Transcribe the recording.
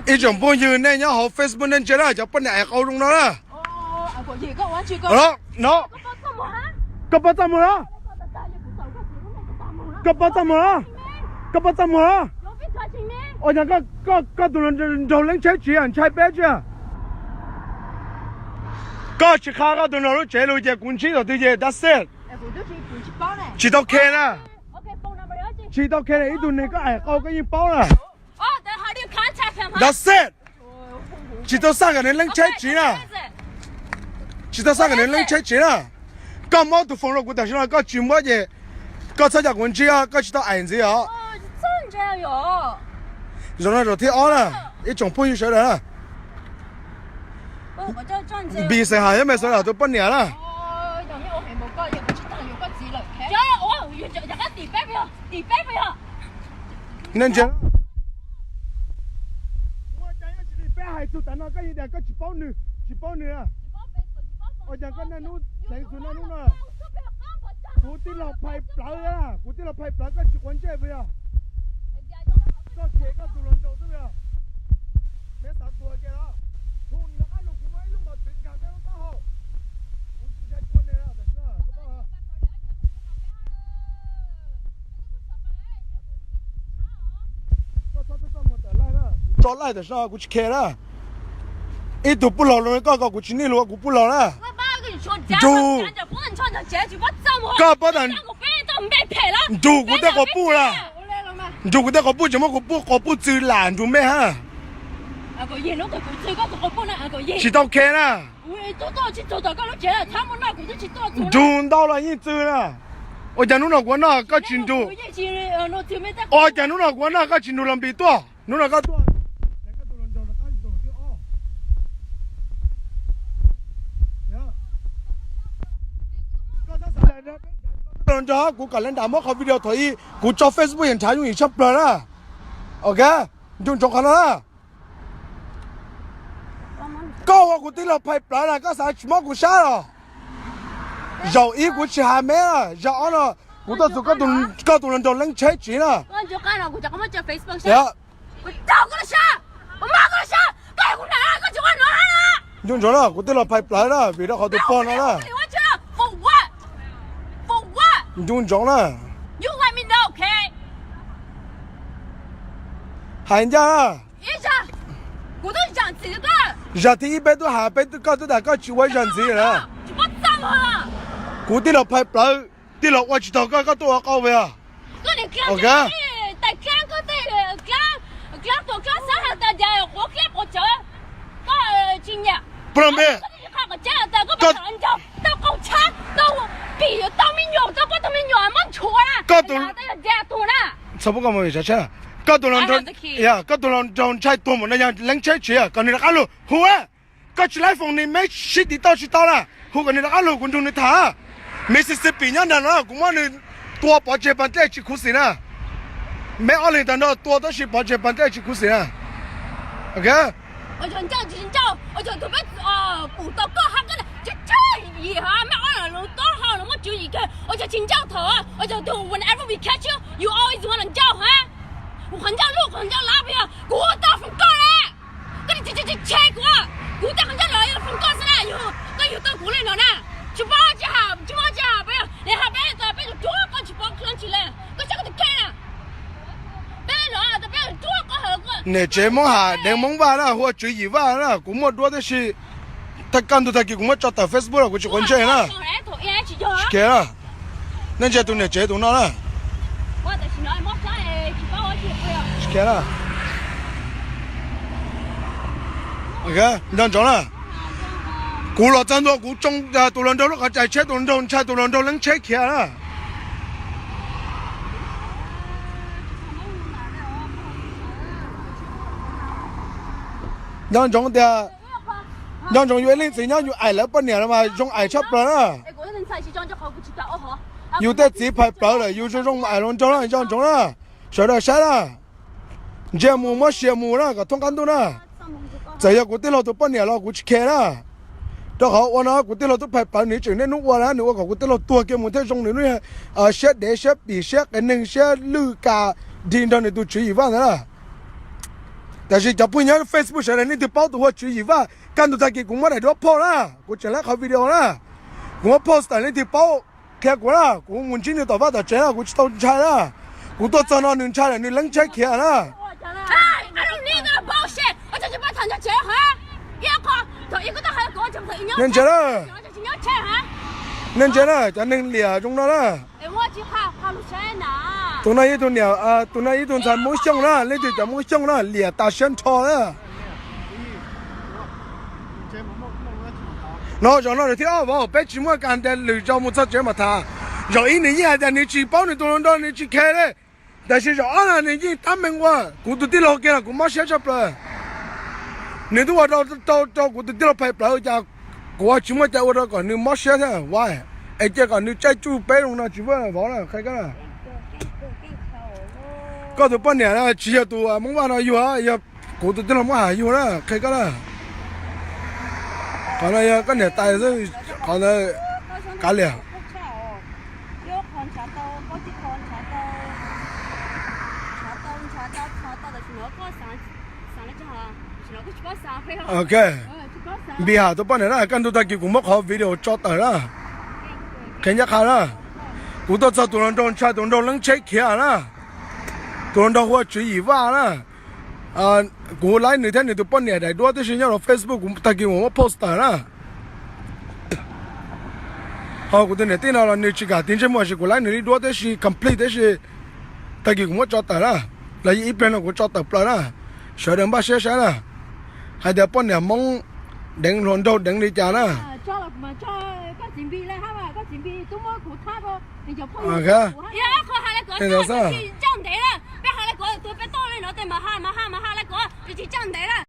Ib tsoom phooj ywg nej nyob hauv Facebook nej ntsia na, cov poj niam ais qau zoo no na. No, koj pov txaj muag los? Koj pov txaj muag los? Koj pov txaj muag los? Ua cas koj tus hluas nraug leeb tsheb tsis ntshai peb tsi? Koj tsis qha koj tus hluas nraug lub tsev lus ces kuv ntsib thaum twg ces that's it. Tsis tau khe na. Tsis tau khe na, ib tug neeg koj ais qau koj yeej paub na. That's it. Tsis tau xaj kom nws leeb tsheb tsis na. Tsis tau xaj kom nws leeb tsheb tsis na. Koj muab tus foos rau kuv tam sim no, koj tsis muab ces koj txhob coj kuv ntsib, koj tsis tau ais ntxiv os. Zaum no zaum thib ob na, ib tsoom phooj ywg sawv daws na. Npis xeem has nyob Minnesota tus poj niam na. Nej ntsia, ua cas yog tsis li peb hais txug tas no koj yeej tias koj tsis paub nws, tsis paub nws na. Ua cas koj niaj hnub teev txug niaj hnub no? Kuv tij laug phais plawv, kuv tij laug phais plawv koj tsis quav ntsej puas yog? Koj khem koj tus hluas nraug xwb puas yog? Meb xav tuag kiag los? Hu nws rov qab los kuv muab ib lub mos txwv nkag meb lub taub hau. Kuv tsis ntshai tua nws tam sim no, koj paub. Koj txhob txaj muag tawm laij na, kuv tso laij tam sim no kuv tsis khe na. Ib tug pub laug zoo li koj kom kuv tsis nij lus ua kuv pub laug na. Nrug, koj paub tas nrug kuv tej quas puj na. Nrug kuv tej quas puj tseem muab kuv puj quas puj txwv lam nrug mej hab. Tsis tau khe na. Nrug ntau los yeej txwv na. Ua cas hnub no kuv ua noj koj tsis nrug? Ua cas hnub no kuv ua noj koj tsis nrug los npis tuaj? Hnub no koj tuaj, nrog kuv kom le nram muab qhov video thaum ub kuv tso Facebook yeej nrhav yooj yim tshaj plaws na. Ok, nco ntsoov qhov no na. Koj ua kuv tij laug phais plawv na, koj xav tsis mob kuv sab los? Zaum ib kuv tsis has meb na, zaum ob no kuv tuaj txug koj tus hluas nraug leeb tsheb tsis na. Nco ntsoov na, kuv tij laug phais plawv na vim rau qhov tus pog no na. Nco ntsoov na. Hais ncaj na. Zag thib ib peb twb has, peb koj twb tas koj tsis ua zag ntxiv na. Kuv tij laug phais plawv, tij laug ua tsis taug koj, koj tuaj ua qau puas yog? Ok. Plob npe. Txhob pub koj mus vim tsav tsheb. Koj tus hluas nraug, koj tus hluas nraug ntshai tuag npaum no yog leeb tsheb tsis kom nws rov qab lug hu. Koj tsis laib foom nws meb sib tiv tauj tsis tau na, hu kom nws rov qab lug kuv nrug nws tham. Mississippi nyob nrag no kuv muab nws tua pov tseg pas dlej tsis khuv xim na. Meb ob leeg tag nrho tua tab sis pov tseg pas dlej tsis khuv xim na. Ok. Kuv tej qhov ncauj los yog foom koj xwb na, yog koj yug tau kuv li no na. Tsis paub tsis has, tsis paub tsis has, peb li has peb tas peb tus ruab koj tsis paub koj tsis le, koj saib koj tus kheej na. Peb los tas peb tus ruab koj hawm koj. Niam tsev Hmoob has deev Hmoob Vaj na, hu ua Tswv Yim Vaj na, kuv muaj duab tib si. Tag kaj ntug tag kis kuv muab tso tawm Facebook los kuv tsis quav ntsej na. Tsis khe na. Nej ntsia tus niam tsev tus no na. Tsis khe na. Nco ntsoov na. Kuv los txog ntua kuv tsoo tus hluas nraug lub qhov rais tsheb, tus hluas nraug ntshai tus hluas nraug leeb tsheb khiav na. Nco ntsoov tias, nco ntsoov yus ib leej txiv nyob yus aim lawv poj niam no mas zoo aim tshaj plaws na. Yus tej txiv phais plawv lawm yus zoo zoo mus aim hluas nraug na, nco ntsoov na. Sawv daws saib na. Ntsia mus muab sia mus na kom thoob qab ntuj na. Txawm yog kuv tij laug tus poj niam los kuv tsis khe na. Rau qhov ua no kuv tij laug twb phais plawv nws tseem niaj hnub ua na, nws ua kom kuv tij laug tuag kiag mus thiaj zoo nws lub siab dev siab pim siab qias neeg siab lwj kas dig nrog nws tus Tswv Yim Vaj ntawd na. Tab sis cov phooj ywg nyob Facebook sawv daws leej twg paub tus Huab Tswv Yim Vaj, kaj ntug tag kis kuv muab daim duab post na, kuv tseem laib qhov video na, kuv muab post tawm leej twg paub qhia kuv na, kuv mus ntsib nws tom vaj tom tsev na, kuv tsis tau ntshai na. Kuv tuaj txog no nws ntshai lawm, nws leeb tsheb khiav na. Nej ntsia na, nej ntsia na, cov neeg liam zoo no na. Tus no ib tug niam, tus no ib tug ntxhais Hmoob Xyooj na, leej twg cov Hmoob Xyooj na, liam tas siab nrho na. No zaum no zaum thib ob vauv, peb tsis muaj kas ntes lwm zaus mus txog tsev mas tham. Zaum ib nws yeej hais tias nws tsis paub nws tus hluas nraug, nws tsis khe li. Tab sis zaum ob no nws yeej tab meeg ua kuv tus tij laug kiag los kuv mob siab tshaj plaws. Nws twb ua rau rau kuv tus tij laug phem plaws ua cas kuv tsis muaj cai ua rau kom nws mob siab thiab. Es cia kom nws tsaij tsuj peb zoo no tsis vwj vauv na, qhia koj na. Koj tus poj niam tsis yog tus Hmoob Vaj no yug, yog kuv tus tij laug Hmoob Ham yug na, qhia koj na. Qhov no yog koj niam tais xwb, qhov ntawd kav liam. Ok, Npis Ham tus poj niam na, kaj ntug tag kis kuv muab qhov video tso tawm na. Qhia ncaj qha na, kuv tuaj txog tus hluas nraug ntshai, tus hluas nraug leeb tsheb khiav na. Tus hluas nraug hu ua Tswv Yim Vaj na. Kuv laib nws thiab nws tus poj niam daim duab tib si nyob rau Facebook, kuv tag kis kuv muab post tawm na. Ho kuv tus niam tij no los nws tsis kam tig ntsej muag, sis kuv laib nws li duab tib si, complete tib si. Tag kis kuv muab tso tawm na, los yog ib pliag no kuv tso tawm plaws na. Sawv daws npaj siab saib na, hais tias poj niam Hmoob deev hluas nraug deev li cas na.